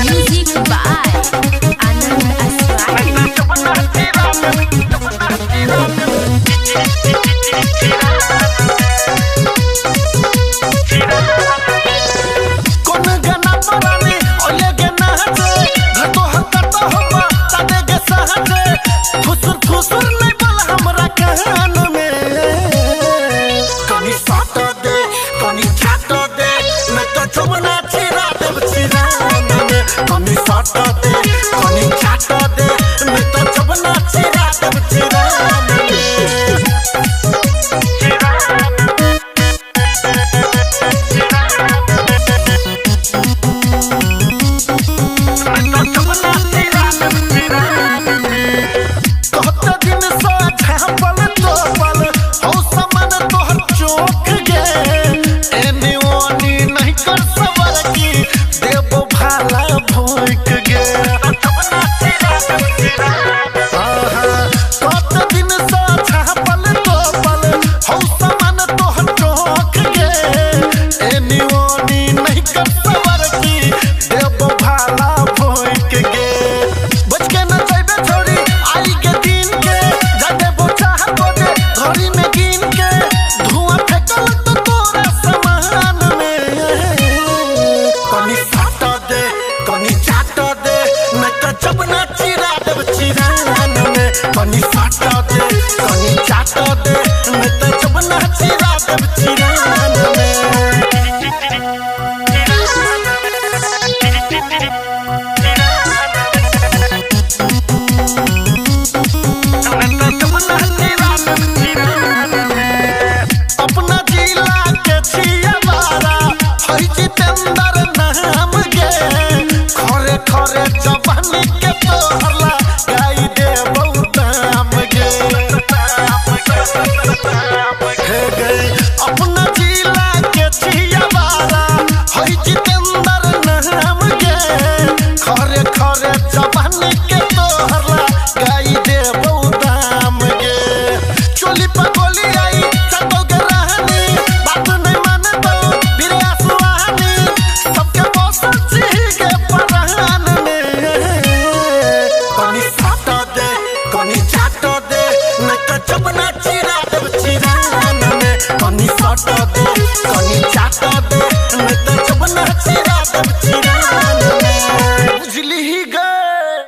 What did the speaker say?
Music by Anand Aswani. कोन गाना परानी ओले गे नाचे घटो हकत होबा तादे गे सहजे फुसुर फुसुर नहीं बोल हमरा कान में। कनी साट दे कनी छाट दे मैं तो चुमना चिरा देव चिरान में। कनी साट दे कनी छाट दे मैं तो चुमना चिरा देव चिरान में। कहते दिन सा झापल तोपल हो सामान तोहर चोख गे। एनी ओनी नहीं कर सबर की देव भाला भोंक गे। कहते दिन सा झापल तोपल हो सामान तोहर चोख गे। एनी ओनी नहीं कर सबर की देव भाला भोंक गे। बच के न जाइबे छोड़ी आई के दिन के जादे बोचा बोदे घड़ी में गिन के धुआं फेंकल तो तोरा समान में। कनी साट दे कनी चाट दे नहीं तो जब ना चिरा देव चिरान में। कनी साट दे कनी चाट दे नहीं तो जब ना चिरा देव चिरान में। अपना जिला के छिया बारा हई जितेंद्र नाम गे। खरे खरे जवानी के